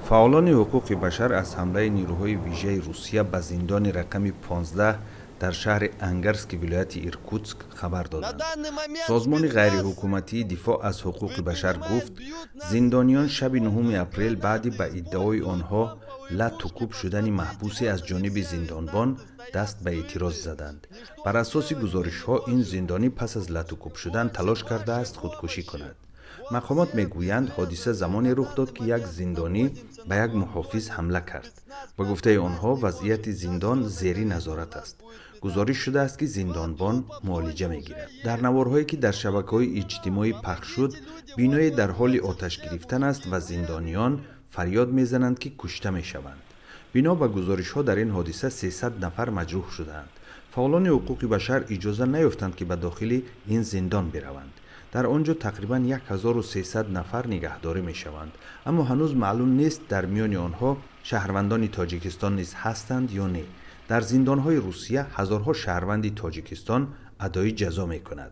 Фаъолони ҳуқуқи башар аз ҳамлаи нирӯҳои вижаи Русия ба зиндони рақами 15 дар шаҳри Ангарски вилояти Иркутск хабар доданд. Созмони ғайриҳукуматии дифоъ аз ҳуқуқи башар гуфт, зиндониён шаби 9 апрел баъди ба иддаои онҳо латту кӯб шудани маҳбусе аз ҷониби зиндонбон даст ба эътироз заданд. Бар асоси гузоришҳо, ин зиндонӣ пас аз латту кӯб шудан талош кардааст худкушӣ кунад. Мақомот мегӯянд, ҳодиса замоне рух дод, ки як зиндонӣ ба як муҳофиз ҳамла кард. Ба гуфтаи онҳо, вазъияти зиндон зери назорат аст. Гузориш шудааст, ки зиндонбон муолиҷа мегирад. Дар наворҳое, ки дар шабакаҳои иҷтимоӣ пахш шуд, биное дар ҳоли оташ гирифтан аст ва зиндониён фарёд мезананд, ки кушта мешаванд. Бино ба гузоришҳо, дар ин ҳодиса 300 нафар маҷрӯҳ шудаанд. Фаъолони ҳуқуқи башар иҷоза наёфтанд, ки ба дохили ин зиндон бираванд. Дар он ҷо тақрибан 1300 нафар нигаҳдорӣ мешаванд, аммо ҳанӯз маълум нест, дар миёни онҳо шаҳрвандони Тоҷикистон низ ҳастанд ё не. Дар зиндонҳои Русия ҳазорҳо шаҳрванди Тоҷикистон адои ҷазо мекунад.